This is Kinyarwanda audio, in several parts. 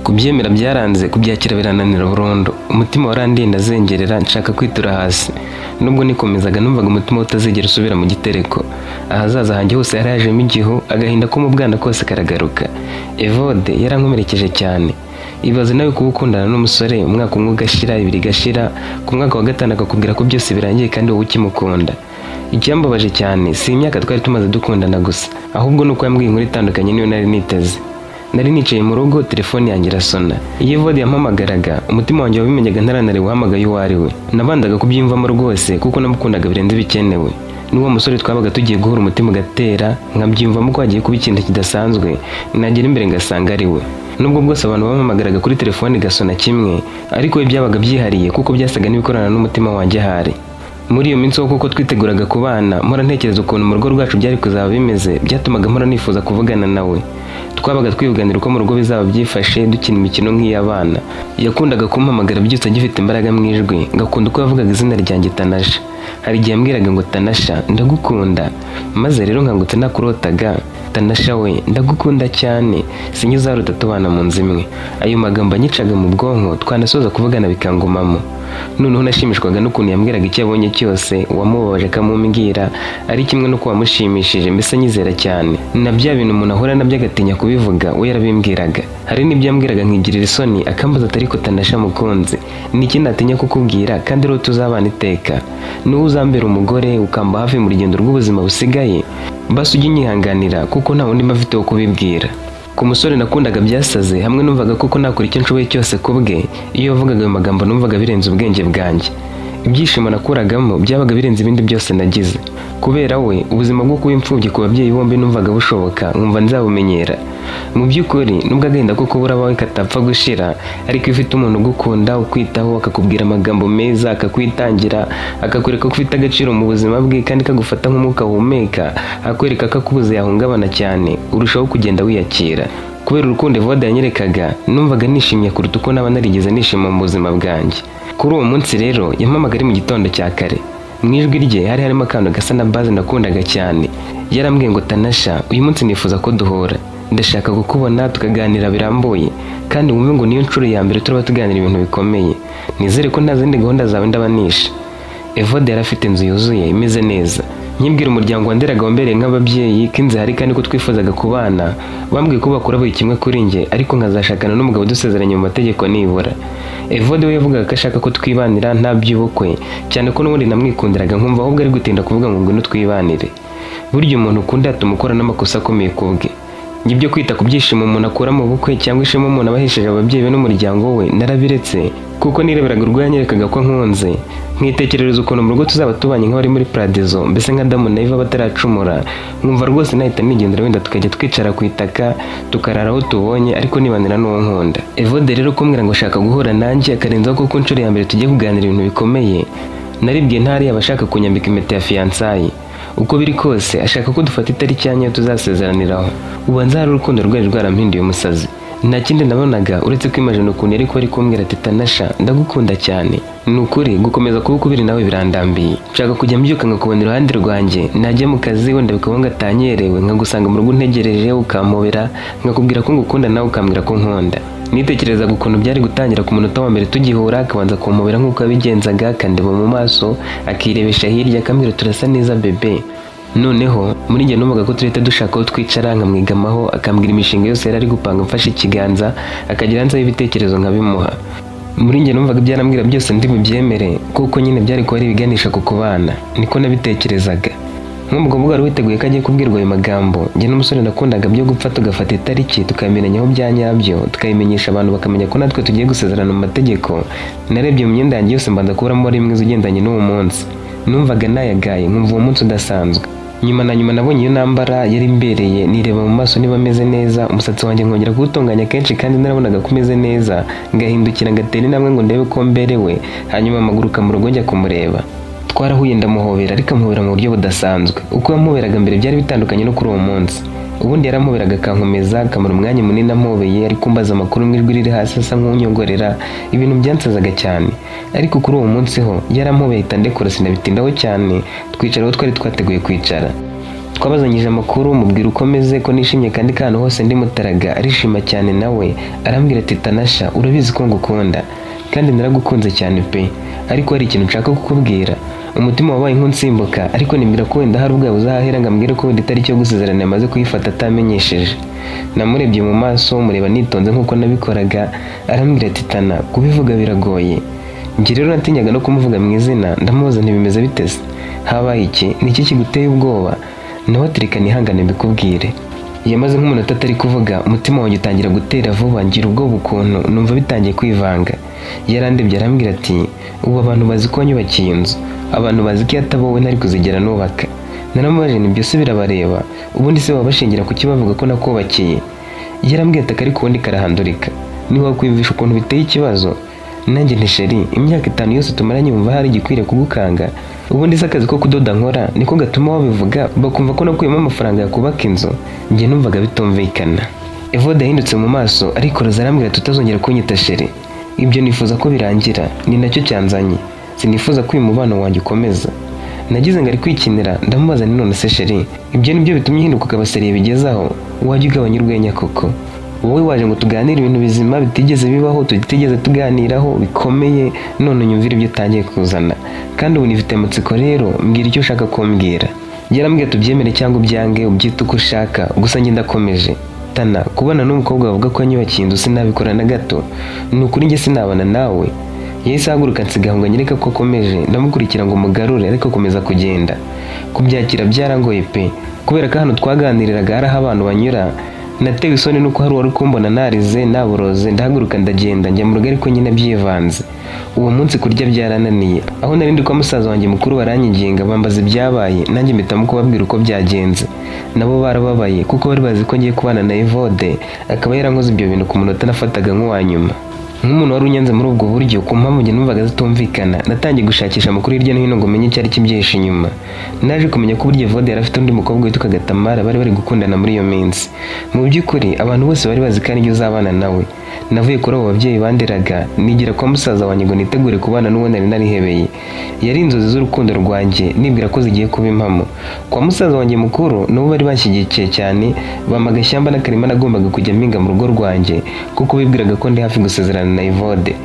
Kubyemera byaranze, kubyakira birananira burundu. Umutima warandinda azengerera, nshaka kwitura hasi. Nubwo nikomezaga, numvaga umutima utazigera usubira mu gitereko. Ahazaza hanjye hose hari hajemo igihu, agahinda ko mu bwana kose karagaruka. Evode yarankomerekeje cyane. Ibaze nawe kuba ukundana n'umusore, umwaka umwe ugashira, ibiri igashira, ku mwaka wa gatanu akakubwira ko byose birangiye kandi wowe ukimukunda. Icyambabaje cyane si imyaka twari tumaze dukundana gusa, ahubwo ni uko yambwiye inkuru itandukanye niyo nari niteze. Nari nicaye mu rugo, telefone yanjye irasona. Iyo Evode yampamagaraga, umutima wanjye wabimenyaga ntaranareba uhamagaye uwo ari we. Nabandaga kubyiyumvamo rwose kuko namukundaga birenze ibikenewe. N'uwo musore twabaga tugiye guhura, umutima ugatera, nkabyiyumvamo ko hagiye kuba ikintu kidasanzwe, nagera imbere ngasanga ari we. Nubwo bwose abantu bampamagaraga kuri telefone igasona kimwe, ariko we byabaga byihariye kuko byasaga n'ibikorana n'umutima wanjye ahari. Muri iyo minsi wo kuko twiteguraga kubana, mpora ntekereza ukuntu mu rugo rwacu byari kuzaba bimeze, byatumaga mpora nifuza kuvugana nawe. Twabaga twivuganira uko mu rugo bizaba byifashe, dukina imikino nk'iy'abana. Yakundaga kumpamagara byose agifite imbaraga mu ijwi, ngakunda uko yavugaga izina ryanjye, Tanasha. Hari igihe yambwiraga ngo: "Tanasha, ndagukunda." Maze rero nkangutse nakurotaga. Tanasha we, ndagukunda cyane, sinjye uzaruta tubana mu nzu imwe. Ayo magambo anyicaga mu bwonko, twanasoza kuvugana bikangumamo. Noneho nashimishwaga n'ukuntu yambwiraga icyo yabonye cyose, uwamubabaje akamumbwira, ari kimwe n'uko wamushimishije, mbese nyizera cyane. Na bya bintu umuntu ahura nabyo agatinya kubivuga, we yarabimbwiraga. Hari n'ibyo yambwiraga nkigirira isoni, akambaza ati: "Ariko Tanasha mukunzi, ni iki natinya kukubwira kandi rero tuzabana iteka? Niwe uzambera umugore, ukamba hafi mu rugendo rw'ubuzima busigaye? Basi ujye unyihanganira kuko nta wundi mba mfite wo kubibwira." Ku musore nakundaga byasaze hamwe, numvaga koko nakora icyo nshoboye cyose ku bwe. Iyo yavugaga ayo magambo, numvaga birenze ubwenge bwanjye. Ibyishimo nakuragamo byabaga birenze ibindi byose nagize kubera we. Ubuzima bwo kuba imfubyi ku babyeyi bombi numvaga bushoboka, nkumva nzabumenyera. Mu by'ukuri, nubwo agahinda ko kubura abawe katapfa gushira, ariko iyo ufite umuntu ugukunda, ukwitaho, akakubwira amagambo meza, akakwitangira, akakwereka ko ufite agaciro mu buzima bwe kandi kagufata nk'umwuka uhumeka, akwereka ko akubuze yahungabana cyane, urushaho kugenda wiyakira. Kubera urukundo Evode yanyerekaga, numvaga nishimye kuruta uko naba narigeze nishima mu buzima bwanjye. Kuri uwo munsi rero yampamagaye ari mu gitondo cya kare. Mu ijwi rye hari harimo akantu gasa na bass nakundaga cyane. Yarambwiye ngo: "Tanasha, uyu munsi nifuza ko duhura. Ndashaka kukubona tukaganira birambuye, kandi wumve ngo niyo nshuro ya mbere turaba tuganira ibintu bikomeye. Nizere ko nta zindi gahunda zawe ndabanisha." Evode yari afite inzu yuzuye imeze neza. Nkibwira umuryango wanderaga, wambereye nk'ababyeyi, ko inzu ihari kandi ko twifuzaga kubana, bambwiye ko bakora buri kimwe kuri njye, ariko nkazashakana n'umugabo dusezeranye mu mategeko nibura. Evode we yavugaga ko ashaka ko twibanira nta by'ubukwe, cyane ko n'ubundi namwikundiraga, nkumva ahubwo ari gutinda kuvuga ngo ngwino twibanire. Burya umuntu ukunda yatuma ukora n'amakosa akomeye ku bwe. Ibyo kwita ku byishimo umuntu akura mu bukwe cyangwa ishema umuntu aba ahesheje ababyeyi be n'umuryango we, narabiretse kuko nireberaga urwo yanyerekaga ko nkunze, nkitekerereza ukuntu mu rugo tuzaba tubanye nk'abari muri paradizo, mbese nka Adamu na Eva bataracumura, nkumva rwose nahita nigendera, wenda tukajya twicara ku itaka, tukarara aho tubonye, ariko nibanira n'uwo nkunda. Evode rero kumbwira ngo ashaka guhura nanjye, akarenzaho ko ku nshuro ya mbere tugiye kuganira ibintu bikomeye, naribwiye ntari yaba ashaka kunyambika impeta ya fiançailles. Uko biri kose ashaka ko dufata itariki ya nyayo tuzasezeraniraho. Ubanza hari urukundo rwari rwarampinduye umusazi. Nta kindi nabonaga uretse kwimajina ukuntu yari kuba ari kumbwira ati: "Tanasha, ndagukunda cyane, ni ukuri gukomeza kuba ukubiri nawe birandambiye. Nshaka kujya mbyuka nkakubona iruhande rwanjye, najya mu kazi wenda bikaba ngatanyerewe, nkagusanga mu rugo untegereje, ukampobera, nkakubwira ko ngukunda, nawe ukambwira ko nkunda." Nitekerezaga ukuntu byari gutangira ku munota wa mbere tugihura, akabanza kumpobera nk'uko yabigenzaga, akandeba mu maso, akirebesha hirya, akambwira: "Turasa neza bébé." Noneho muri njye numvaga ko turahita dushaka aho twicara, nkamwigamaho, akambwira imishinga yose yari ari gupanga, mfashe ikiganza, akagira ansaba ibitekerezo nkabimuha. Muri njye numvaga ibyo arambwira byose ndi bubyemere, kuko nyine byari kuba ari ibiganisha ku kubana, niko nabitekerezaga. Nk'umukobwa wari witeguye ko agiye kubwirwa ayo magambo, njye n'umusore nakundaga byo gupfa, tugafata itariki, tukamenyanyaho bya nyabyo, tukabimenyesha abantu bakamenya ko natwe tugiye gusezerana mu mategeko, narebye mu myenda yanjye yose mbanza kuburamo wari mwiza ugendanye n'uwo munsi. Numvaga nayagaye, nkumva uwo munsi udasanzwe. Nyuma na nyuma nabonye iyo nambara yari imbereye, nireba mu maso niba ameze neza, umusatsi wanjye nkongera kuwutunganya kenshi kandi narabonaga ko umeze neza, ngahindukira ngatera intambwe ngo ndebe ko mberewe, hanyuma mpaguruka mu rugo njya kumureba. Twarahuye, ndamuhobera, ariko amuhobera mu buryo budasanzwe. Uko yamuhoberaga mbere byari bitandukanye no kuri uwo munsi. Ubundi yaramuhoberaga akankomeza, akamara umwanya munini ampobeye, ari kumbaza amakuru mu ijwi riri hasi, asa nk'unyongorera, ibintu byansazaga cyane. Ariko kuri uwo munsi ho yarampobeye ahita andekura, sinabitindaho cyane, twicara aho twari twateguye kwicara. Twabazanyije amakuru, mubwira uko meze, ko nishimye kandi ko ahantu hose ndi mutaraga. Arishima cyane nawe, arambwira ati: "Tanasha, urabizi ko ngukunda kandi naragukunze cyane pe, ariko hari ikintu nshaka kukubwira." Umutima wabaye nk'unsimbuka, ariko nimbwira ko wenda hari ubwo uzahahera ngo ambwire ko wenda itariki yo gusezerana yamaze kuyifata atamenyesheje. Namurebye mu maso, mureba nitonze nk'uko nabikoraga. Arambwira ati: "Tana, kubivuga biragoye." Njye rero natinyaga no kumuvuga mu izina. Ndamubaza: "Ntibimeze biteze? Habaye iki? Ni iki kiguteye ubwoba?" Nawe ati: "Reka nihangane mbikubwire." Yamaze nk'umunota atari kuvuga, umutima wanjye utangira gutera vuba, ngira ubwoba ukuntu numva bitangiye kwivanga. Yarandebye arambwira ati: "Ubu abantu bazi ko wanyubakiye inzu, abantu bazi ko iyo ataba wowe ntari kuzigera nubaka." Naramubajije nti: "Byose birabareba, ubundi se baba bashingira ku bavuga ko nakubakiye?" Yarambwiye ati: "Ariko ubundi karahandurika, ntiwakwiyumvisha ukuntu biteye ikibazo." Nanjye nti: "Chéri, imyaka 5 yose tumaranye wumva hari igikwiriye kugukanga? Ubundi se akazi ko kudoda nkora niko gatuma wabivuga bakumva ko nakuyemo amafaranga yakubaka inzu?" Njye numvaga bitumvikana. Evode yahindutse mu maso, ariko roza arambwira: "Tutazongera kunyita chéri, ibyo nifuza ko birangira, ni nacyo cyanzanye. Sinifuza ko uyu mubano wanjye ukomeza." Nagize ngo ari kwikinira, ndamubaza ni: "None se chéri, ibyo nibyo bitumye uhinduka ukaba sérieux bigezaho? Wajya ugabanya urwenya koko? Wowe waje ngo tuganire ibintu bizima bitigeze bibaho, tutigeze tuganiraho bikomeye, none nyumvire ibyo utangiye kuzana. Kandi ubu nifite amatsiko rero, mbwira icyo ushaka kumbwira." Yarambwiye: "Tubyemere cyangwa ubyange, ubyite uko ushaka, gusa njye ndakomeje. Tana, kubana n'umukobwa bavuga ko yanyubakiye inzu sinabikora na gato. Ni ukuri njye sinabana nawe." Yahise ahaguruka nsiga ngo anyereke ko akomeje. Ndamukurikira ngo mugarure, ariko akomeza kugenda. Kubyakira byarangoye pe, kubera ko hano twaganiriraga hari aho abantu banyura. Natewe isoni nuko hari uwari kumbona narize naboroze. Ndahaguruka ndagenda njya mu rugo, ariko nyine byivanze. Uwo munsi kurya byarananiye. Aho nari ndi kwa musaza wanjye mukuru baranyiginga, bambaza ibyabaye, nanjye mpitamo kubabwira uko byagenze. Nabo barababaye kuko bari bazi ko ngiye kubana na Evode, akaba yarankoze ibyo bintu ku munota nafataga nk'uwa nyuma, nk'umuntu wari unyanze muri ubwo buryo ku mpamvu njye numvaga zitumvikana. Natangiye gushakisha amakuru hirya no hino ngo menye icyari kibyihishe inyuma. Naje kumenya ko burya Evode yari afite undi mukobwa witwaga Tamara bari bari gukundana muri iyo minsi. Mu by'ukuri abantu bose bari bazi ko ari uzabana nawe. Navuye kuri abo babyeyi banderaga, nigira kwa musaza wanjye ngo nitegure kubana n'uwo nari narihebeye. Yari inzozi z'urukundo rwanjye, nibwira ko zigiye kuba impamo. Kwa musaza wanjye mukuru nabo bari banshyigikiye cyane, bampa agashyamba n'akarima nagombaga kujya mpinga mu rugo rwanjye, kuko bibwiraga ko ndi hafi gusezerana na Evode.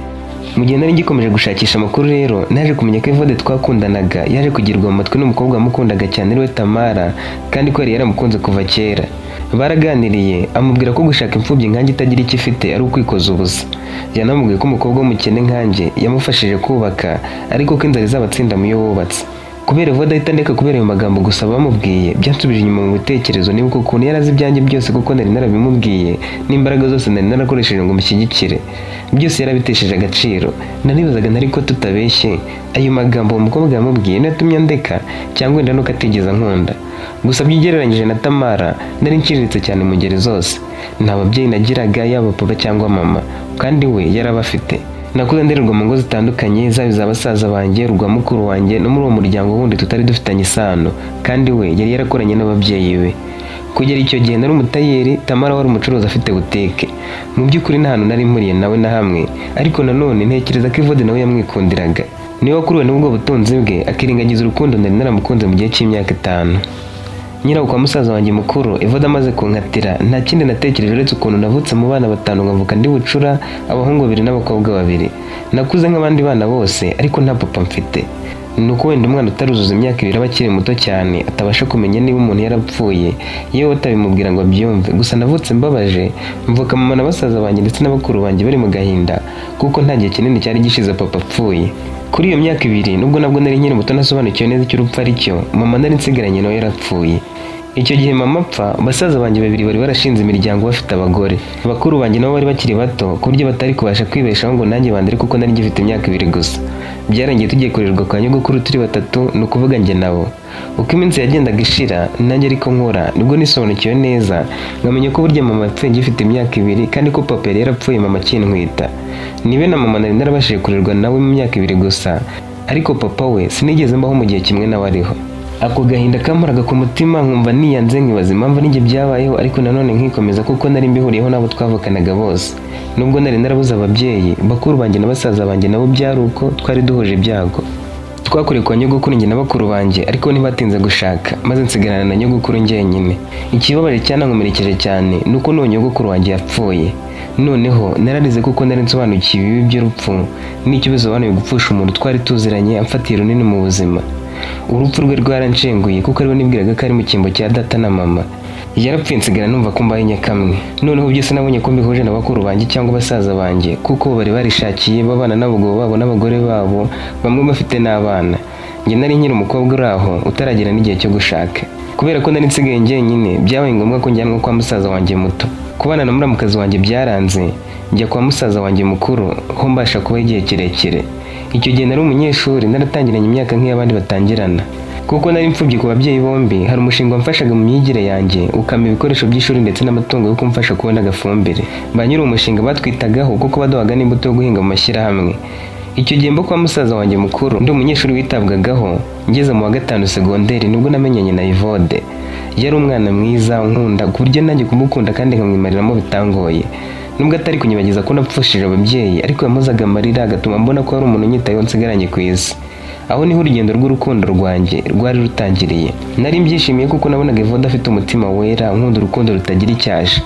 Mu gihe nari ngikomeje gushakisha amakuru rero, naje kumenya ko Evode twakundanaga yaje kugirwa mu matwi n'umukobwa wamukundaga cyane, ariwe Tamara, kandi ko yari yaramukunze kuva kera. Baraganiriye, amubwira ko gushaka imfubyi nkanjye itagira icyo ifite ari ukwikoza ubusa. Yanamubwiye ko umukobwa w'umukene nkanjye yamufashije kubaka, ariko ko inzara izabatsinda mu yo wubatse. Kubera Evode ahita ndeka kubera ayo magambo gusa bamubwiye, byansubije inyuma mu bitekerezo, nibuka ukuntu yari azi ibyanjye byose kuko nari narabimubwiye, n'imbaraga zose nari narakoresheje ngo mushyigikire, byose yarabitesheje agaciro. Naribazaga ntari ko tutabeshye, ayo magambo uwo mukobwa yamubwiye niyo yatumye andeka, cyangwa wenda nuko atigeze ankunda? Gusa byugereranyije na Tamara, nari nciriritse cyane mu ngeri zose. Nta babyeyi nagiraga, yaba papa cyangwa mama, kandi we yarabafite. Nakuze ndererwa mu ngo zitandukanye, zaba iza basaza banjye, urwa mukuru wanjye, no muri uwo muryango wundi tutari dufitanye isano, kandi we yari yarakoranye n'ababyeyi be. Kugera icyo gihe nari umutayeri, Tamara wari umucuruzi afite butike. Mu by'ukuri nta hantu nari mpuriye nawe na hamwe, ariko nanone ntekereza ko Evode nawe yamwikundiraga, niwe wakuruwe n'ubwo butunzi bwe akirengagiza urukundo nari naramukunze mu gihe cy'imyaka 5. Nyirawo kwa musaza wanjye mukuru, Evode amaze kunkatira, nta kindi natekereje uretse ukuntu navutse mu bana batanu, nkavuka ndi bucura, abahungu babiri n'abakobwa babiri. Nakuze nk'abandi bana bose, ariko nta papa mfite. Ni uko wenda umwana utaruzuza imyaka 2 aba akiri muto cyane, atabasha kumenya niba umuntu yarapfuye, yewe batabimubwira ngo abyumve. Gusa navutse mbabaje, mvuka mama na basaza banjye ndetse na bakuru banjye bari mu gahinda, kuko nta gihe kinini cyari gishize papa apfuye. Kuri iyo myaka 2, nubwo nabwo nari nkiri muto nasobanukiwe neza icyo urupfu ari cyo, mama nari nsigaranye nawe yarapfuye. Icyo gihe mama apfa, basaza banjye babiri bari barashinze imiryango bafite abagore. Bakuru banjye nabo bari bakiri bato ku buryo batari kubasha kwibeshaho ngo nanjye bandere, kuko nari ngifite imyaka 2 gusa. Byarangiye tugiye kurererwa kwa nyogokuru turi batatu, ni ukuvuga njye nabo. Uko iminsi yagendaga ishira nanjye ariko nkura, nibwo nisobanukiwe neza nkamenya ko burya mama yapfuye ngifite imyaka 2, kandi ko papa yari yarapfuye mama akintwita. Nibe na mama nari narabashije kurerwa nawe mu myaka 2 gusa, ariko papa we sinigeze mbaho mu gihe kimwe nawe ariho. Ako gahinda kamporaga ku mutima, nkumva niyanze, nkibaza impamvu ninjye byabayeho, ariko nanone nkikomeza kuko nari mbihuriyeho n'abo twavukanaga bose. Nubwo nari narabuze ababyeyi, bakuru banjye na basaza banjye nabo byari uko, twari duhuje ibyago. Twakuriye kwa nyogokuru njye na bakuru banjye, ariko ntibatinze gushaka, maze nsigarana na nyogokuru njyenyine. Ikibabaje cyanankomerekeje cyane ni uko n'uwo nyogokuru wanjye yapfuye. Noneho nararize kuko nari nsobanukiwe ibibi by'urupfu n'icyo bisobanuye gupfusha umuntu twari tuziranye amfatiye runini mu buzima. Urupfu rwe rwaranshenguye kuko ariwe nibwiraga ko ari mu cyimbo cya data na mama. Yarapfuye nsigara numva ko mbaye nyakamwe. Noneho byose nabonye ko mbihuje na bakuru banjye cyangwa basaza banjye, kuko bari barishakiye babana n'abagabo babo n'abagore babo, bamwe bafite n'abana. Njye nari nkiri umukobwa uri aho utaragera n'igihe cyo gushaka. Kubera ko nari nsigaye njyenyine, byabaye ngombwa ko njyanwa kwa musaza wanjye muto. Kubana na muramukazi wanjye byaranze, njya kwa musaza wanjye mukuru, ho mbasha kubaho igihe kirekire. Icyo gihe nari umunyeshuri, naratangiranye imyaka nk'iy'abandi batangirana. Kuko nari imfubyi ku babyeyi bombi, hari umushinga wamfashaga mu myigire yanjye, ukampa ibikoresho by'ishuri ndetse n'amatungo yo kumfasha kubona agafumbire. Ba nyiri umushinga batwitagaho kuko baduhaga n'imbuto yo guhinga mu mashyirahamwe. Icyo gihe mba kwa musaza wanjye mukuru, ndi umunyeshuri witabwagaho. Ngeze mu wa gatanu segonderi nibwo namenyanye na Ivode. Yari umwana mwiza unkunda, ku buryo nanjye kumukunda kandi nkamwimariramo bitangoye. Nubwo atari kunyibagiza ko napfushije ababyeyi, ariko yamuzaga amarira agatuma mbona ko hari umuntu unyitayeho nsigaranye ku isi. Aho niho urugendo rw'urukundo rwanjye rwari rutangiriye. Nari mbyishimiye kuko nabonaga Evode afite umutima wera, nkunda urukundo rutagira icyasha.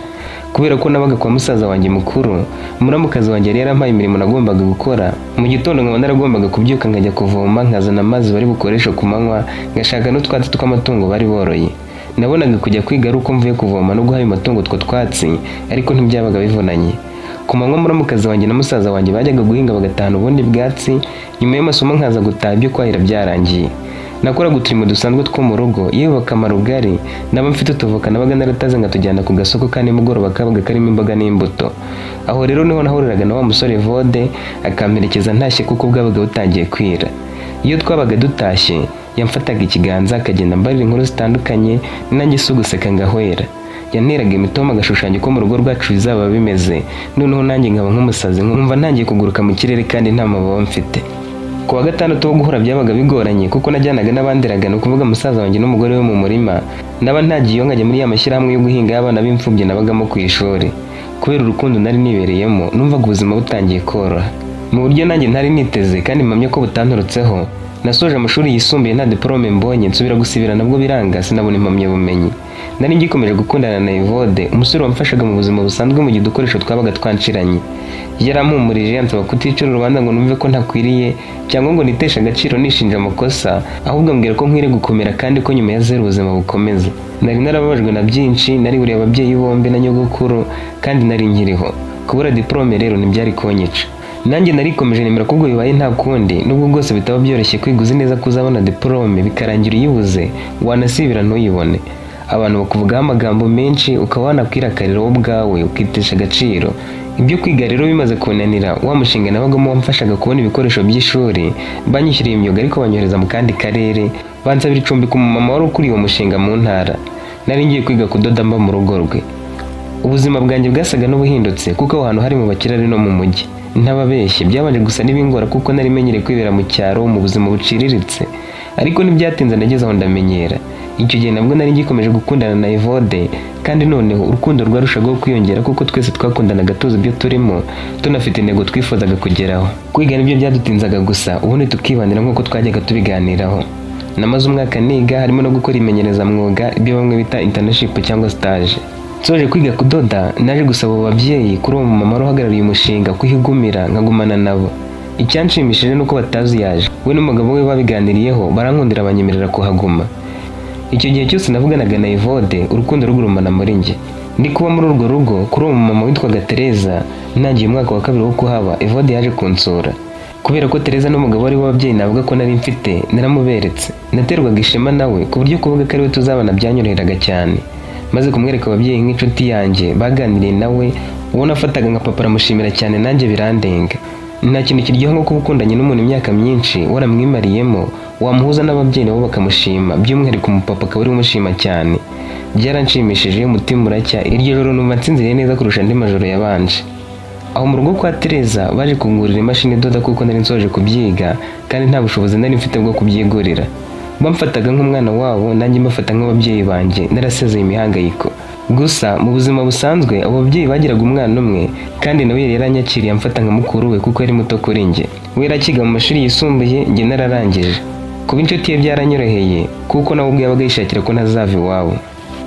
Kubera ko nabaga kwa musaza wanjye mukuru, muramukazi wanjye yari yarampaye imirimo nagombaga gukora. Mu gitondo nkaba naragombaga kubyuka nkajya kuvoma, nkazana amazi bari bukoreshe ku manywa, ngashaka n'utwatsi tw'amatungo bari boroye. Nabonaga kujya kwiga ari uko mvuye kuvoma no guha ayo matungo utwo twatsi, ariko ntibyabaga bivunanye. Ku manywa muramukazi wanjye na musaza wanjye bajyaga guhinga bagatahana ubundi bwatsi. Nyuma y'amasomo nkaza gutaha ibyo kwahira byarangiye. Nakoraga uturimo dusanzwe two mu rugo, yewe bakamara ubugari. Naba mfite utuvoka nabaga narataze nkatujyana ku gasoko ka nimugoroba kabaga karimo imboga n'imbuto. Aho rero niho nahuriraga na wa musore Vode, akamperekeza ntashye kuko bwabaga butangiye kwira. Iyo twabaga dutashye yamfataga ikiganza akagenda ambarira inkuru zitandukanye, nanjye si uguseka ngahwera. Yanteraga imitoma, agashushanya uko mu rugo rwacu bizaba bimeze, noneho nanjye nkaba nk'umusazi, nkumva ntangiye kuguruka mu kirere kandi nta mababa mfite. Ku wa gatandatu wo guhura byabaga bigoranye kuko najyanaga n'abanderaga, ni ukuvuga musaza wanjye n'umugore we, mu murima. Naba ntagiyeyo nkajya muri ya mashyirahamwe yo guhinga y'abana b'imfubyi nabagamo ku ishuri. Kubera urukundo nari nibereyemo, numvaga ubuzima butangiye koroha mu buryo nanjye ntari niteze kandi mpamya ko butanturutseho. Nasoje amashuri yisumbuye nta diporome mbonye, nsubira gusibira nabwo biranga, sinabona impamyabumenyi. Nari ngikomeje gukundana na Evode, umusore wamfashaga mu buzima busanzwe mu gihe udukoresho twabaga twanshiranye. Yarampumurije, ansaba kuticira urubanza ngo numve ko ntakwiriye cyangwa ngo niteshe agaciro nishinja amakosa, ahubwo ambwira ko nkwiriye gukomera kandi ko nyuma ya zeru ubuzima bukomeza. Nari narababajwe na byinshi, nariburiye ababyeyi bombi na nyogokuru, kandi nari nkiriho. Kubura diporome rero ntibyari kunyica. Nanjye narikomeje, nemera ko ubwo bibaye nta kundi, nubwo bwose bitaba byoroshye kwiga uzi neza ko uzabona diporome bikarangira uyibuze, wanasibira ntuyibone, abantu bakuvugaho amagambo menshi, ukaba wanakwirakarira wowe ubwawe ukitesha agaciro. Ibyo kwiga rero bimaze kunanira, wa mushinga nabagamo wamfashaga kubona ibikoresho by'ishuri banyishyuriye imyuga, ariko banyohereza mu kandi karere, bansabira icumbi ku mumama wari ukuriye uwo mushinga mu ntara. Nari ngiye kwiga kudoda mba mu rugo rwe. Ubuzima bwanjye bwasaga n'ubuhindutse kuko aho hantu hari mu bakire, ari no mu mujyi. Ntababeshye, byabanje gusa n'ibingora kuko nari menyereye kwibera mu cyaro mu buzima buciriritse, ariko ntibyatinze nageze aho ndamenyera. Icyo gihe nabwo nari ngikomeje gukundana na Evode, kandi noneho urukundo rwarushagaho kwiyongera kuko twese twakundanaga tuzi ibyo turimo, tunafite intego twifuzaga kugeraho. Kwiga nibyo byadutinzaga gusa, ubundi tukibanira nk'uko twajyaga tubiganiraho. Namaze umwaka niga, harimo no gukora imenyerezamwuga, ibyo bamwe bita internship cyangwa stage. Nsoje kwiga kudoda, naje gusaba abo babyeyi kuri uwo mumama wari uhagarariye umushinga kuhigumira nkagumana nabo. Icyanshimishije ni uko batazuyaje, we n'umugabo we babiganiriyeho barankundira, banyemerera kuhaguma. Icyo gihe cyose navuganaga na Evode, urukundo rugurumana muri njye. Ndi kuba muri urwo rugo kuri uwo mumama witwaga Tereza. Ntangiye umwaka wa kabiri wo kuhaba, Evode yaje kunsura. Kubera ko Tereza n'umugabo wari w'ababyeyi navuga ko nari mfite naramuberetse, naterwaga ishema nawe ku buryo kuvuga ko ariwe tuzabana byanyoroheraga cyane. Maze kumwereka ababyeyi nk'inshuti yanjye, baganiriye nawe, uwo nafataga nka papa, aramushimira cyane, nanjye birandenga. Nta kintu kiryoha nko kuba ukundanye n'umuntu imyaka myinshi, waramwimariyemo, wamuhuza n'ababyeyi nabo bakamushima, by'umwihariko umupapa akaba ari we umushima cyane. Byaranshimishije, umutima uracya. Iryo joro numva nsinziriye neza kurusha andi majoro yabanje. Aho mu rugo kwa Tereza baje kungurira imashini idoda kuko nari nsoje kubyiga kandi nta bushobozi nari mfite bwo kubyigurira. Bamfataga nk'umwana wabo, nanjye mbafata nk'ababyeyi banjye, narasezeye imihangayiko. Gusa mu buzima busanzwe abo babyeyi bagiraga umwana umwe, kandi nawe yari yaranyakiriye amfata nka mukuru we kuko yari muto kuri njye. We yari akiga mu mashuri yisumbuye, njye nararangije. Kuba inshuti ye byaranyoroheye, kuko nawe ubwe yabaga yishakira ko ntazava iwabo.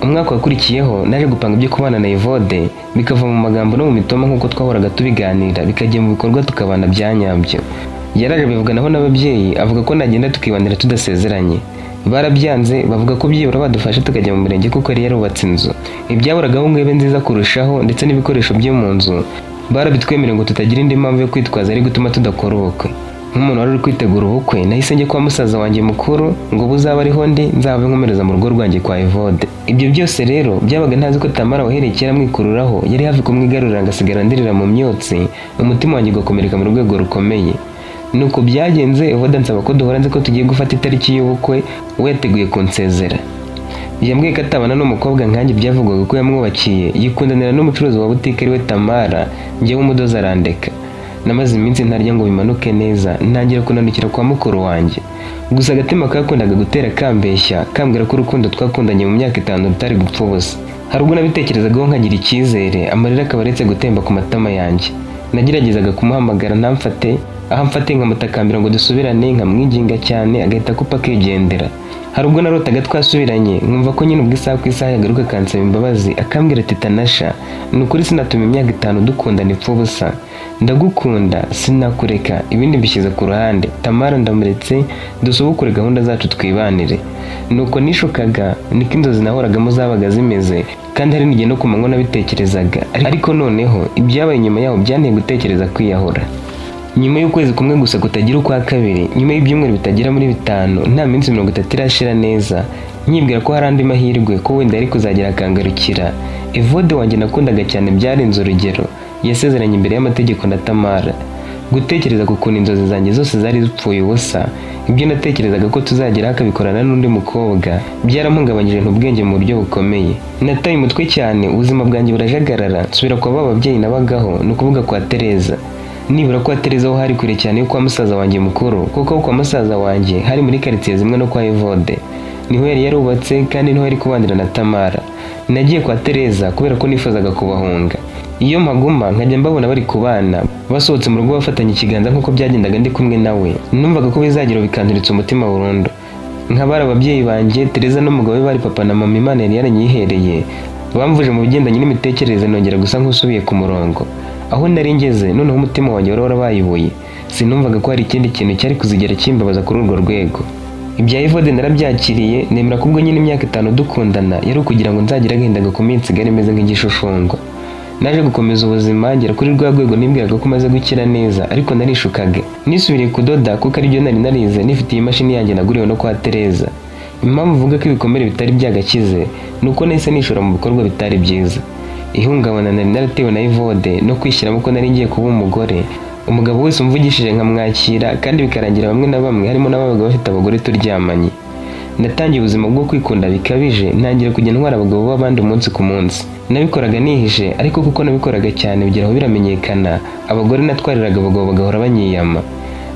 Umwaka wakurikiyeho naje gupanga ibyo kubana na Evode, bikava mu magambo no mu mitoma nk'uko twahoraga tubiganira, bikajya mu bikorwa tukabana bya nyabyo. Yaraje abivuganaho n'ababyeyi, avuga ko nagenda tukibanira tudasezeranye. Barabyanze, bavuga ko byibura badufasha tukajya mu murenge kuko yari yarubatse inzu. Ibyaburagaho ngo ibe nziza kurushaho ndetse n'ibikoresho byo mu nzu barabitwemereye, ngo tutagira indi mpamvu yo kwitwaza ari gutuma tudakora ubukwe. Nk'umuntu wari uri kwitegura ubukwe, nahise njya kwa musaza wanjye mukuru ngo buzaba ariho ndi nzave nkomereza mu rugo rwanjye kwa Evode. Ibyo byose rero byabaga ntazi ko Tamara wahereye kera amwikururaho yari hafi kumwigarurira, ngasigara ndirira mu myotsi, umutima wanjye ugakomereka mu rwego rukomeye. Nuko byagenze, Evode ansaba ko duhora, nzi ko tugiye gufata itariki y'ubukwe, we yateguye kunsezera. Yambwiye ko atabana n'umukobwa nkanjye byavugwaga ko yamwubakiye, yikundanira n'umucuruzi wa butike ariwe Tamara, njyewe umudozi arandeka. Namaze iminsi ntarya ngo bimanuke neza, ntangira kunanukira kwa mukuru wanjye. Gusa agatima kakundaga gutera kambeshya, kambwira ko urukundo twakundanye mu myaka 5 rutari gupfa ubusa. Hari ubwo nabitekerezagaho nkagira icyizere, amarira akaba aretse gutemba ku matama yanjye. Nageragezaga kumuhamagara ntamfate, aho amfate nkamutakambira ngo dusubirane, nkamwinginga cyane, agahita akupa akigendera. Hari ubwo narotaga twasubiranye, nkumva ko nyine ubwo isaha ku isaha yagaruka akansaba imbabazi, akambwira ati: "Tanasha, ni ukuri sinatuma imyaka 5 dukundana ipfa ubusa, ndagukunda sinakureka, ibindi mbishyize ku ruhande, Tamara ndamuretse, dusubukure gahunda zacu twibanire." Nuko nishukaga, niko inzozi nahoragamo zabaga zimeze, kandi hari n'igihe no ku manywa nabitekerezaga. Ariko noneho ibyabaye nyuma yaho byanteye gutekereza kwiyahura. Nyuma y'ukwezi kumwe gusa kutagira ukwa kabiri, nyuma y'ibyumweru bitagera muri 5, nta minsi 30 irashira neza, nkibwira ko hari andi mahirwe, ko wenda yari kuzagera akangarukira, Evode wanjye nakundaga cyane byarenze urugero yasezeranye imbere y'amategeko na Tamara. Gutekereza ku kuntu inzozi zanjye zose zari zipfuye ubusa, ibyo natekerezaga ko tuzageraho akabikorana n'undi mukobwa, byarampungabanyije ubwenge mu buryo bukomeye. Nataye umutwe cyane, ubuzima bwanjye burajagarara, nsubira kwa ba babyeyi nabagaho, ni ukuvuga kwa Tereza. Nibura kwa Tereza ho hari kure cyane yo kwa musaza wanjye mukuru, kuko kwa musaza wanjye hari muri karitsiye zimwe no kwa Evode. Niho yari yarubatse kandi niho yari kubanira na Tamara. Nagiye kwa Tereza kubera ko nifuzaga kubahunga. Iyo mpaguma nkajya mbabona bari kubana, basohotse mu rugo bafatanye ikiganza nk'uko byagendaga ndi kumwe nawe, numvaga ko bizagira bikanturitsa umutima burundu. Nk'abari ababyeyi banjye, Tereza n'umugabo we bari papa na mama Imana yari yaranyihereye. Bamvuje mu bigendanye n'imitekerereze, nongera gusa nk'usubiye ku murongo. Aho nari ngeze noneho, umutima wanjye wari warabaye ibuye, sinumvaga ko hari ikindi kintu cyari kuzigera kimbabaza kuri urwo rwego. Ibya Evode narabyakiriye, nemera ko ubwo nyine imyaka 5 dukundana yari ukugira ngo nzagire agahinda gakomeye nsigare meze nk'igishushungwa. Naje gukomeza ubuzima, ngera kuri rwa rwego nibwiraga ko maze gukira neza, ariko narishukaga. Nisubiriye kudoda kuko aribyo nari narize, nifitiye imashini yanjye naguriwe no kwa Tereza. Impamvu mvuga ko ibikomere bitari byagakize ni uko nahise nishora mu bikorwa bitari byiza. Ihungabana nari naratewe na Evode no kwishyiramo ko nari ngiye kuba umugore, umugabo wese umvugishije nkamwakira, kandi bikarangira bamwe na bamwe harimo n'ababaga bafite abagore turyamanye. Natangiye ubuzima bwo kwikunda bikabije, ntangira kujya ntwara abagabo b'abandi umunsi ku munsi. Nabikoraga nihishe, ariko kuko nabikoraga cyane bigeraho biramenyekana, abagore natwariraga abagabo bagahora banyiyama.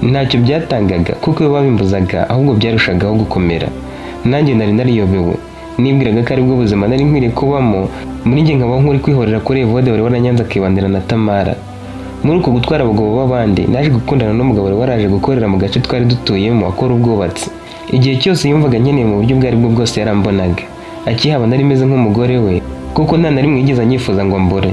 Ntacyo byatangaga kuko iyo babimbuzaga ahubwo byarushagaho gukomera. Nanjye nari nariyobewe, nibwiraga ko aribwo buzima nari nkwiriye kubamo, muri njye nkaba nk'uri kwihorera kuri Evode wari waranyanze akibanira na Tamara. Muri uko gutwara abagabo b'abandi, naje gukundana n'umugabo wari waraje gukorera mu gace twari dutuyemo akora ubwubatsi. Igihe cyose yumvaga nkeneye mu buryo ubwo aribwo bwose yarambonaga. Akihaba nari meze nk'umugore we, kuko nta na rimwe yigeze anyifuza ngo mbure.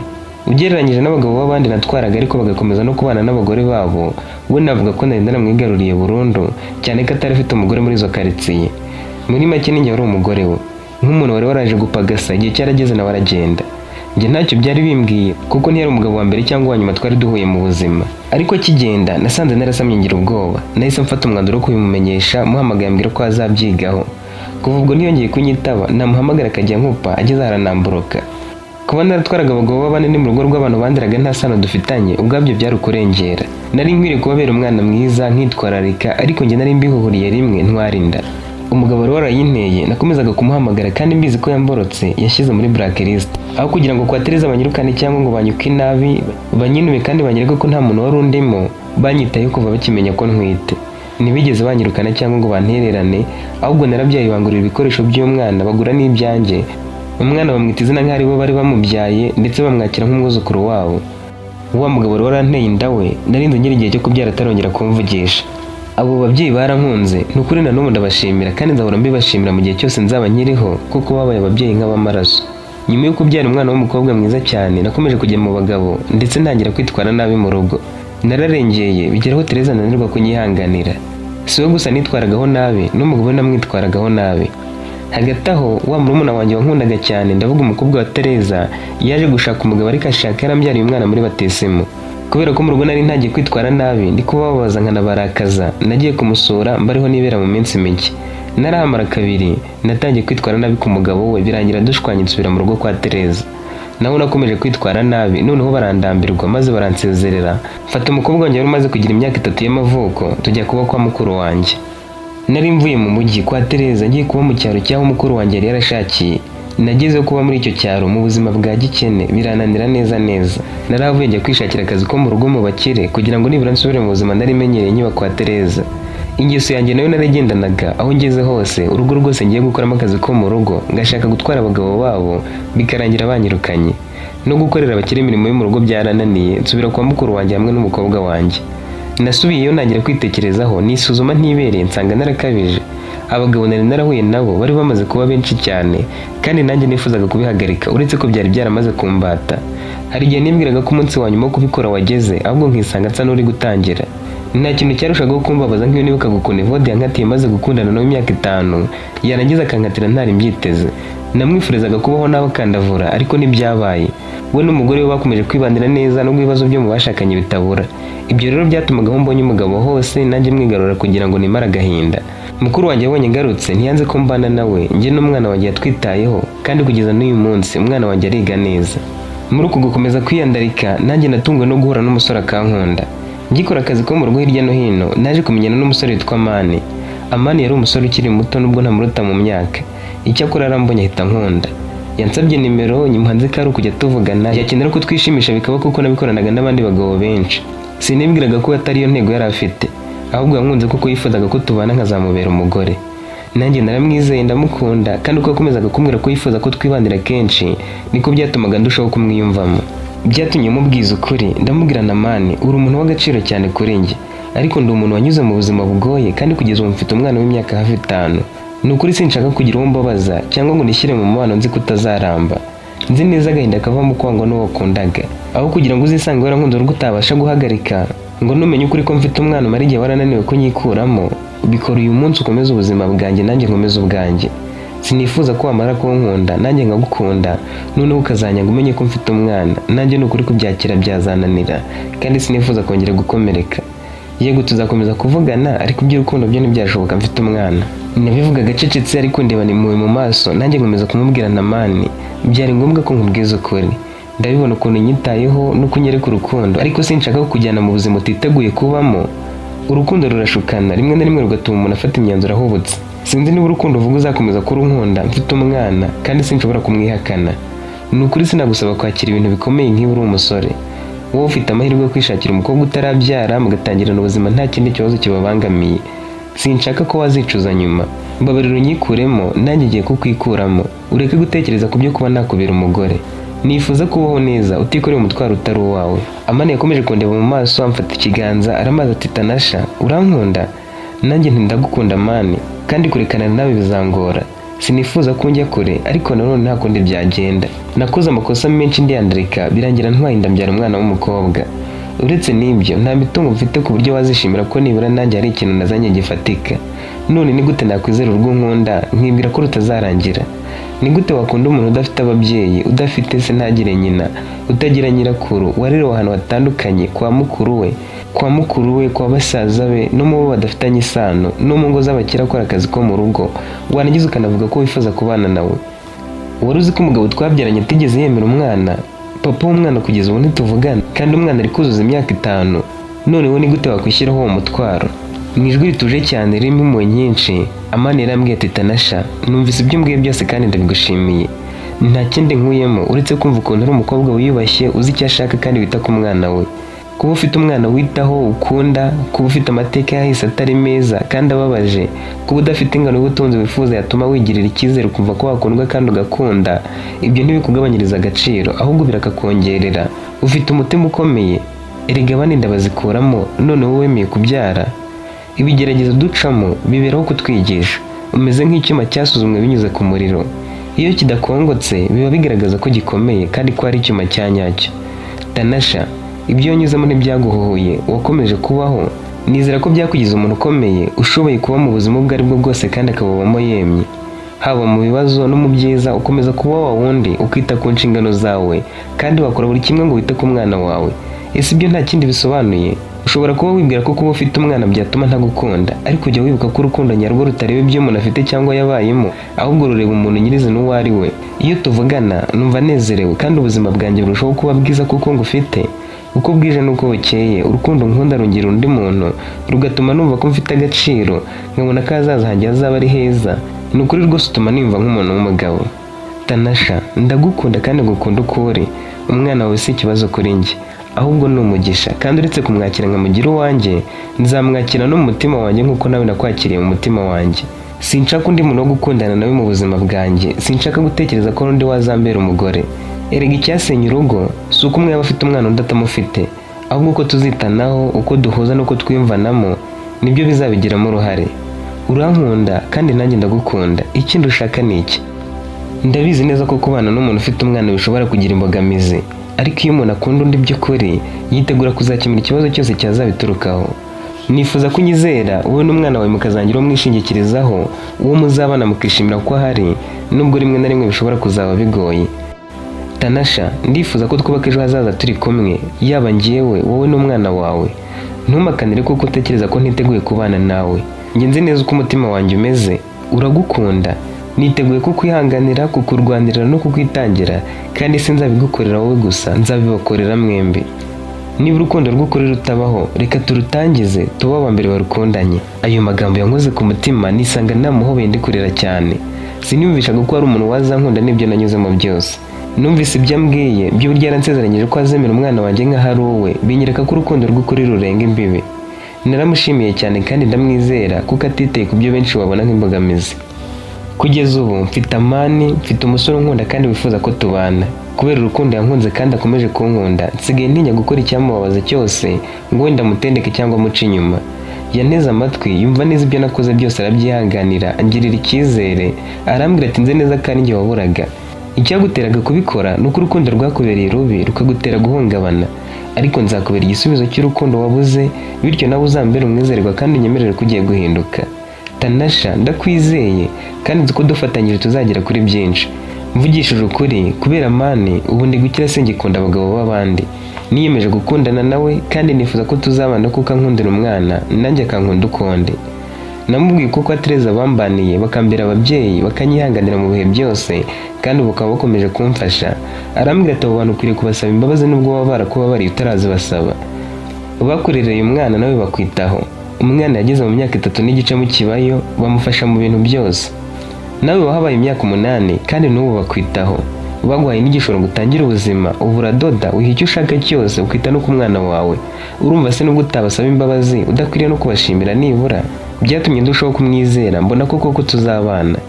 Ugereranyije n'abagabo b'abandi natwaraga ariko bagakomeza no kubana n'abagore babo, we navuga ko nari naramwigaruriye burundu, cyane ko atari afite umugore muri izo karitsiye. Muri make ninjye wari umugore we. Nk'umuntu wari waraje gupagasa, igihe cyarageze nawe aragenda. Njye ntacyo byari bimbwiye kuko ntiyari umugabo wa mbere cyangwa uwa nyuma twari duhuye mu buzima. Ariko akigenda nasanze narasamye, ngira ubwoba. Nahise mfata umwanzuro wo kubimumenyesha, muhamagaye ambwira ko azabyigaho. Kuva ubwo ntiyongeye kunyitaba, namuhamagara akajya nkupa, ageze aranamburuka. Kuba naratwaraga abagabo b'abandi mu rugo rw'abantu banderaga nta sano dufitanye, ubwabyo byari ukurengera. Nari nkwiriye kubabera umwana mwiza nkitwararika, ariko njye nari mbihuhuriye rimwe ntwara inda. Umugabo wari warayinteye nakomezaga kumuhamagara kandi mbizi ko yamborotse, yashyize muri blacklist. Aho kugira ngo kwa Tereza banyirukane cyangwa ngo banyuke inabi, banyinube kandi banyereke ko nta muntu wari undimo, banyitayeho kuva bakimenya ko ntwite. Ntibigeze banyirukana cyangwa ngo bantererane, ahubwo narabyaye bangurira ibikoresho by'umwana, bagura n'ibyanjye. Umwana bamwita izina nk'aho ari bo bari bamubyaye, ndetse bamwakira nk'umwuzukuru wabo. Wa mugabo wari waranteye inda we narinze ngira igihe cyo kubyara atarongera kumvugisha. Abo babyeyi barankunze, ni ukuri na n'ubu ndabashimira kandi nzahora mbibashimira mu gihe cyose nzaba nkiriho, kuko babaye ababyeyi nk'abamaraso. Nyuma yo kubyara umwana w'umukobwa mwiza cyane, nakomeje kujya mu bagabo ndetse ntangira kwitwara nabi mu rugo. Nararengeye bigeraho Tereza ananirwa kunyihanganira. Si we gusa nitwaragaho nabi, n'umugabo we namwitwaragaho nabi. Hagati aho, wa murumuna wanjye wankundaga cyane, ndavuga umukobwa wa Tereza, yaje gushaka umugabo, ariko ashaka yarambyariye umwana muri batisimu. Kubera ko mu rugo nari ntagiye kwitwara nabi, ndi kubababaza nkanabarakaza, nagiye kumusura mbariho nibera mu minsi mike. Narahamara kabiri, natangiye kwitwara nabi ku mugabo we, birangira dushwanye, nsubira mu rugo kwa Tereza. Naho nakomeje kwitwara nabi, noneho barandambirwa maze baransezerera. Mfata umukobwa wanjye wari umaze kugira imyaka 3 y'amavuko, tujya kuba kwa mukuru wanjye. Nari mvuye mu mujyi kwa Tereza ngiye kuba mu cyaro cy'aho mukuru wanjye yari yarashakiye. Nagezeho kuba muri icyo cyaro mu buzima bwa gikene birananira neza neza. Naravuye njya kwishakira akazi ko mu rugo mu bakire kugira ngo nibura nsubire mu buzima nari menyereye nkiba kwa Tereza. Ingeso yanjye nayo naragendanaga aho ngeze hose, urugo rwose ngiye gukoramo akazi ko mu rugo ngashaka gutwara abagabo babo, bikarangira banyirukanye. No gukorera abakire imirimo yo mu rugo byarananiye, nsubira kwa mukuru wanjye hamwe n'umukobwa wanjye. Nasubiyeyo ntangira kwitekerezaho, nisuzuma ntibereye, nsanga narakabije. Abagabo nari narahuye nabo bari bamaze kuba benshi cyane, kandi nanjye nifuzaga kubihagarika, uretse ko byari byaramaze kumbata. Hari igihe nibwiraga ko umunsi wa nyuma wo kubikora wageze, ahubwo nkisanga nsa n'uri gutangira. Nta kintu cyarushagaho kumbabaza nk'iyo nibukaga ukuntu Evode yankatiye maze gukundana nawe imyaka 5, yarangiza akankatira ntari mbyiteze. Namwifurizaga kubaho nawe akandavura, ariko ntibyabaye. We n'umugore we bakomeje kwibanira neza nubwo ibibazo byo mu bashakanye bitabura. Ibyo rero byatumaga aho mbonye umugabo hose nanjye mwigarura kugira ngo nimare agahinda. Mukuru wanjye abonye ngarutse ntiyanze ko mbana nawe, njye n'umwana wanjye yatwitayeho, kandi kugeza n'uyu munsi umwana wanjye ariga neza. Muri uku gukomeza kwiyandarika, nanjye natunguwe no guhura n'umusore akankunda. Ngikora akazi ko mu rugo hirya no hino, naje kumenyana n'umusore witwa Amani. Amani yari umusore ukiri muto nubwo ntamuruta mu myaka. Icyakora yarambonye ahita ankunda. Yansabye nimero, nyimuha nzi ko ari ukujya tuvugana, yakenera ko twishimisha bikaba, kuko nabikoranaga n'abandi bagabo benshi. Sinibwiraga ko atari yo ntego yari afite, ahubwo yankunze kuko yifuzaga ko tubana nkazamubera umugore. Nanjye naramwizeye ndamukunda, kandi uko yakomezaga kumbwira ko yifuza ko twibanira kenshi, niko byatumaga ndushaho kumwiyumvamo. Byatumye mubwiza ukuri, ndamubwira na Mani, uri umuntu w'agaciro cyane kuri njye, ariko ndi umuntu wanyuze mu buzima bugoye, kandi kugeza ubu mfite umwana w'imyaka hafi 5. Ni ukuri sinshaka kugira uwo mbabaza cyangwa ngo nishyire mu mubano nzi ko utazaramba. Nzi neza agahinda kavamo kwangwa n'uwo wakundaga. Aho kugira ngo uzisange warankunze urugo utabasha guhagarika, ngo numenye ukuri ko mfite umwana umara igihe warananiwe kunyikuramo, bikora uyu munsi ukomeze ubuzima bwanjye nanjye nkomeze ubwanjye. Sinifuza ko wamara kunkunda nanjye nkagukunda, noneho ukazanyanga umenye ko mfite umwana. Nanjye ni ukuri kubyakira byazananira, kandi sinifuza kongera gukomereka. Yego tuzakomeza kuvugana, ariko iby'urukundo byo ntibyashoboka mfite umwana. Nabivugaga acecetse ariko ndeba impuhwe mu maso, nanjye nkomeza kumubwira na Mani, byari ngombwa ko nkubwiza ukuri. Ndabibona ukuntu nyitayeho no kunyereka urukundo, ariko sinshaka kukujyana mu buzima utiteguye kubamo. Urukundo rurashukana, rimwe na rimwe rugatuma umuntu afata imyanzuro ahubutse. Sinzi niba urukundo uvuga uzakomeza kurunkunda mfite umwana, kandi sinshobora kumwihakana. Ni ukuri sinagusaba kwakira ibintu bikomeye nk'iba uri umusore. Wowe ufite amahirwe yo kwishakira umukobwa utarabyara, mugatangirana ubuzima nta kindi kibazo kibabangamiye. Sinshaka ko wazicuza nyuma. Mbabarira unyikuremo, nanjye ngiye kukwikuramo, ureke gutekereza ku byo kuba nakubera umugore. Nifuza kubaho neza utikoreye umutwaro utari uwawe. Amani yakomeje kundeba mu maso, amfata ikiganza, aramaza ati: "Tanasha, urankunda?" Nanjye nti: "Ndagukunda Mani, kandi kurekana nawe bizangora. Sinifuza ko njya kure, ariko nanone nta kundi byagenda. Nakoze amakosa menshi ndiyandarika, birangira ntwaye inda mbyara umwana w'umukobwa. Uretse n'ibyo, nta mitungo mfite ku buryo wazishimira ko nibura nanjye hari ikintu nazanye gifatika. None ni gute nakwizera urwo nkunda nkibwira ko rutazarangira? Ni gute wakunda umuntu udafite ababyeyi, udafite se ntagire nyina, utagira nyirakuru, warerewe ahantu hatandukanye, kwa mukuru we, kwa basaza be, no mu bo badafitanye isano, no mu ngo z'abakire akora akazi ko mu rugo, warangiza ukanavuga ko wifuza kubana nawe? Wari uzi ko umugabo twabyaranye atigeze yemera umwana? Papa w'umwana kugeza ubu ntituvugana, kandi umwana ari kuzuza imyaka 5. Noneho ni gute wakwishyiraho uwo mutwaro?" Mu ijwi rituje cyane ririmo impuhwe nyinshi, Amani yarambwiye ati: "Tanasha, numvise ibyo umbwiye byose kandi ndabigushimiye. Nta kindi nkuyemo uretse kumva ukuntu uri umukobwa wiyubashye, uzi icyo ashaka kandi wita ku mwana we. Kuba ufite umwana witaho ukunda, kuba ufite amateka yahise atari meza kandi ababaje, kuba udafite ingano y'ubutunzi wifuza yatuma wigirira icyizere ukumva ko wakundwa kandi ugakunda, ibyo ntibikugabanyiriza agaciro, ahubwo birakakongerera. Ufite umutima ukomeye. Erega abandi inda bazikuramo, none wowe wemeye kubyara. Ibigeragezo ducamo biberaho kutwigisha. Umeze nk'icyuma cyasuzumwe binyuze ku muriro. Iyo kidakongotse biba bigaragaza ko gikomeye kandi ko ari icyuma cya nyacyo. Tanasha, ibyo wanyuzemo ntibyaguhuhuye, wakomeje kubaho. Nizera ko byakugize umuntu ukomeye, ushoboye kuba mu buzima ubwo ari bwo bwose kandi akabubamo yemye. Haba mu bibazo no mu byiza, ukomeza kuba wa wundi, ukita ku nshingano zawe kandi wakora buri kimwe ngo wite ku mwana wawe. Ese ibyo nta kindi bisobanuye? Ushobora kuba wibwira ko kuba ufite umwana byatuma ntagukunda, ariko ujya wibuka ko urukundo nyarwo rutareba ibyo umuntu afite cyangwa yabayemo, ahubwo rureba umuntu nyirizina uwo ari we. Iyo tuvugana numva nezerewe kandi ubuzima bwanjye burushaho kuba bwiza kuko ngufite. Uko bwije n'uko bukeye, urukundo nkunda rungira undi muntu, rugatuma numva ko mfite agaciro, nkabona ko ahazaza hanjye hazaba ari heza. Ni ukuri rwose utuma niyumva nk'umuntu w'umugabo. Tanasha, ndagukunda kandi ngukunda uko uri. Umwana wawe si ikibazo kuri njye, ahubwo ni umugisha, kandi uretse kumwakira nkamugira uwanjye, nzamwakira no mu mutima wanjye nk'uko nawe nakwakiriye mu mutima wanjye. Sinshaka undi muntu wo gukundana nawe mu buzima bwanjye, sinshaka gutekereza ko n'undi wazambera umugore. Erega icyasenya urugo si uko umwe yaba afite umwana undi atamufite, ahubwo uko tuzitanaho, uko duhuza n'uko twiyumvanamo nibyo bizabigiramo uruhare. Urankunda kandi nanjye ndagukunda, ikindi ushaka ni iki? Ndabizi neza ko kubana n'umuntu ufite umwana bishobora kugira imbogamizi, ariko iyo umuntu akunda undi by'ukuri, yitegura kuzakemura ikibazo cyose cyazabiturukaho. Nifuza ko unyizera, wowe n'umwana wawe mukazagira uwo mwishingikirizaho, uwo muzabana mukishimira ko ahari, nubwo rimwe na rimwe bishobora kuzaba bigoye. Tanasha, ndifuza ko twubaka ejo hazaza turi kumwe, yaba njyewe, wowe n'umwana wawe. Ntumakanire kuko utekereza ko ntiteguye kubana nawe. Njye nzi neza uko umutima wanjye umeze, uragukunda. Niteguye kukwihanganira, kukurwanirira no kukwitangira, kandi sinzabigukorera wowe gusa, nzabibakorera mwembi. Niba urukundo rw'ukuri rutabaho, reka turutangize, tube aba mbere barukundanye. Ayo magambo yankoze ku mutima, nisanga namuhobeye ndi kurira cyane. Siniyumvishaga ko hari umuntu wazankunda n'ibyo nanyuzemo byose. Numvise ibyo ambwiye by'uburyo yaransezeranyije ko azemera umwana wanjye nk'aho ari uwe, binyereka ko urukundo rw'ukuri rurenga imbibi. Naramushimiye cyane kandi ndamwizera kuko atiteye ku byo benshi babona nk'imbogamizi. Kugeza ubu mfite amani, mfite umusore unkunda kandi wifuza ko tubana. Kubera urukundo yankunze kandi akomeje kunkunda, nsigaye ntinya gukora icyamubabaza cyose ngo wenda mutendeke cyangwa amuce inyuma. Yanteze amatwi, yumva neza ibyo nakoze byose arabyihanganira, angirira icyizere, arambwira ati nzi neza ko ari njye waburaga. Icyaguteraga kubikora ni uko urukundo rwakubereye rubi rukagutera guhungabana, ariko nzakubera igisubizo cy'urukundo wabuze, bityo nawe uzambere umwizerwa kandi unyemerere ko ugiye guhinduka. Tanasha, ndakwizeye kandi nzi ko dufatanyije tuzagera kuri byinshi. Mvugishije ukuri, kubera Amani ubu ndi gukira, singikunda abagabo b'abandi. Niyemeje gukundana nawe kandi nifuza ko tuzabana kuko ankundira umwana nanjye akankunda ukundi. Namubwiye ko Tereza bambaniye, bakambera ababyeyi, bakanyihanganira mu bihe byose kandi ubu bakaba bakomeje kumfasha. Arambwira ati abo bantu ukwiriye kubasaba imbabazi nubwo baba barakubabariye utarazibasaba. Bakurereye umwana nawe bakwitaho. Umwana yageze mu myaka 3.5 mu kibayo, bamufasha mu bintu byose. Nawe wahabaye imyaka 8 kandi n'ubu bakwitaho. Baguhaye n'igishoro ngo utangire ubuzima, ubu uradoda, wiha icyo ushaka cyose, ukita no ku mwana wawe. Urumva se nubwo utabasaba imbabazi, udakwiriye no kubashimira nibura? Byatumye ndushaho kumwizera, mbona ko koko tuzabana.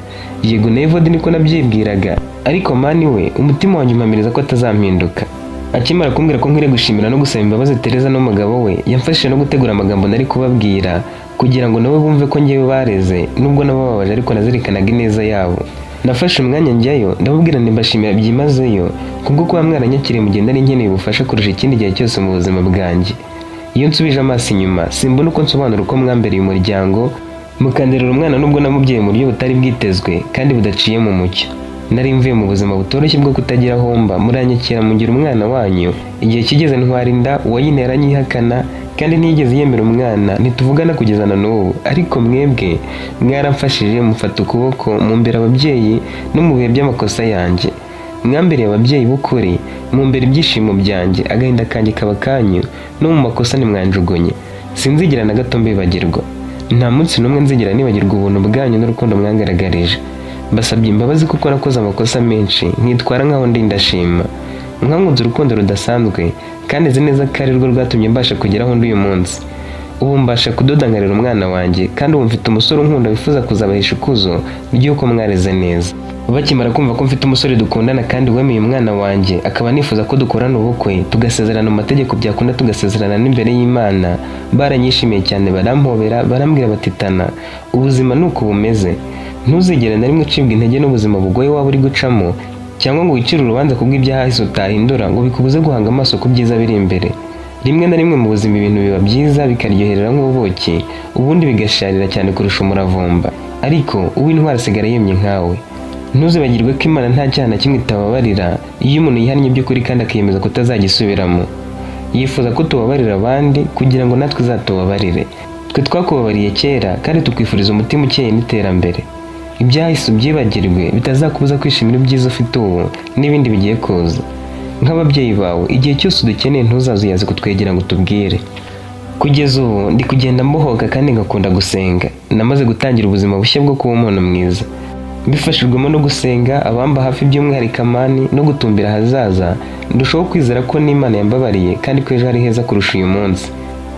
Yego na Evode niko nabyibwiraga, ariko Mani we umutima wanjye umpamiriza ko atazampinduka. Akimara kumbwira ko nkwiriye gushimira no gusaba imbabazi Tereza n'umugabo we, yamfashije no gutegura amagambo nari kubabwira kugira ngo nabo bumve ko njyewe bareze, nubwo nabababaje ariko nazirikanaga ineza yabo. Nafashe umwanya njyayo, ndababwira nti mbashimira byimazeyo kubwo kuba mwaranyakiriye mu gihe nari nkeneye ubufasha kurusha ikindi gihe cyose mu buzima bwanjye. Iyo nsubije amaso inyuma, simbona uko nsobanura uko mwambereye umuryango, mukanderera umwana nubwo namubyaye mu buryo butari bwitezwe kandi budaciye mu mucyo. Nari mvuye mu buzima butoroshye bwo kutagira aho mba, muranyakira mungira umwana wanyu. Igihe kigeze ntwara inda, uwayintera anyihakana kandi ntiyigeze yemera umwana, ntituvugana kugeza na n'ubu. Ariko mwebwe mwaramfashije, mufata ukuboko, mumbera ababyeyi no mu bihe by'amakosa yanjye. Mwambereye ababyeyi b'ukuri, mumbera ibyishimo byanjye, agahinda kanjye kaba kanyu, no mu makosa ntimwanjugunye. Sinzigera na gato mbibagirwa. Nta munsi n'umwe nzigera nibagirwa ubuntu bwanyu n'urukundo mwangaragarije. Mbasabye imbabazi kuko nakoze amakosa menshi, nkitwara nkaho ndi ndashima. Mwankunze urukundo rudasanzwe kandi nzi neza ko ari rwo rwatumye mbasha kugera aho ndi uyu munsi. Ubu mbasha kudoda nkarera umwana wanjye, kandi ubu mfite umusore unkunda wifuza kuzabahesha ikuzo ry'uko mwareze neza. Bakimara kumva ko mfite umusore dukundana kandi wemeye umwana wanjye, akaba nifuza ko dukorana ubukwe, tugasezerana mu mategeko, byakunda tugasezerana n'imbere y'Imana, baranyishimiye cyane, barampobera, barambwira bati: "Tana, ubuzima ni uku bumeze. Ntuzigere na rimwe ucibwa intege n'ubuzima bugoye waba uri gucamo, cyangwa ngo wicire urubanza kubw'ibyahise utahindura, ngo bikubuze guhanga amaso ku byiza biri imbere. Rimwe na rimwe mu buzima ibintu biba byiza bikaryoherera nk'ubuki, ubundi bigasharira cyane kurusha umuravumba, ariko uw'intwari asigara yemye nkawe. Ntuzibagirwe ko Imana nta cyaha na kimwe itababarira iyo umuntu yihannye by'ukuri kandi akiyemeza kutazagisubiramo. Yifuza ko tubabarira abandi kugira ngo natwe izatubabarire. Twe twakubabariye kera kandi tukwifuriza umutima ukeye n'iterambere. Ibyahise ubyibagirwe, bitazakubuza kwishimira ibyiza ufite ubu n'ibindi bigiye kuza. Nk'ababyeyi bawe, igihe cyose udukeneye ntuzazuyaze kutwegera ngo utubwire." Kugeza ubu ndi kugenda mbohoka kandi ngakunda gusenga. Namaze gutangira ubuzima bushya bwo kuba umuntu mwiza, mbifashijwemo no gusenga, abamba hafi by'umwihariko Amani, no gutumbira ahazaza. Ndushaho kwizera ko n'Imana yambabariye kandi ko ejo ari heza kurusha uyu munsi.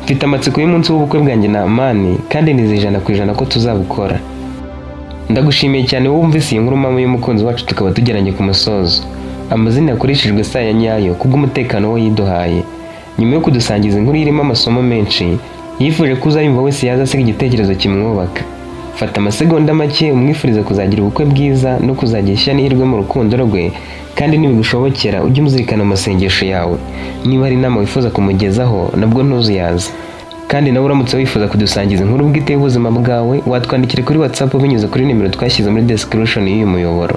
Mfite amatsiko y'umunsi w'ubukwe bwanjye na Amani, kandi nizeye 100% ko tuzabukora. Ndagushimiye cyane wowe wumvise iyi nkuru, mama y'umukunzi wacu. Tukaba tugeranye ku musozo. Amazina yakoreshejwe si aya nyayo kubw'umutekano we yiduhaye. Nyuma yo kudusangiza inkuru irimo amasomo menshi, yifuje ko uzayumva wese yaza asiga igitekerezo kimwubaka. Fata amasegonda make umwifurize kuzagira ubukwe bwiza no kuzagira ishya n'ihirwe mu rukundo rwe, kandi nibigushobokera ujye umuzirikana mu masengesho yawe. Niba hari inama wifuza kumugezaho, nabwo ntuzuyaze. Kandi nawe uramutse wifuza kudusangiza inkuru bwite y'ubuzima bwawe, watwandikira kuri WhatsApp binyuze kuri nimero twashyize muri description y'uyu muyoboro.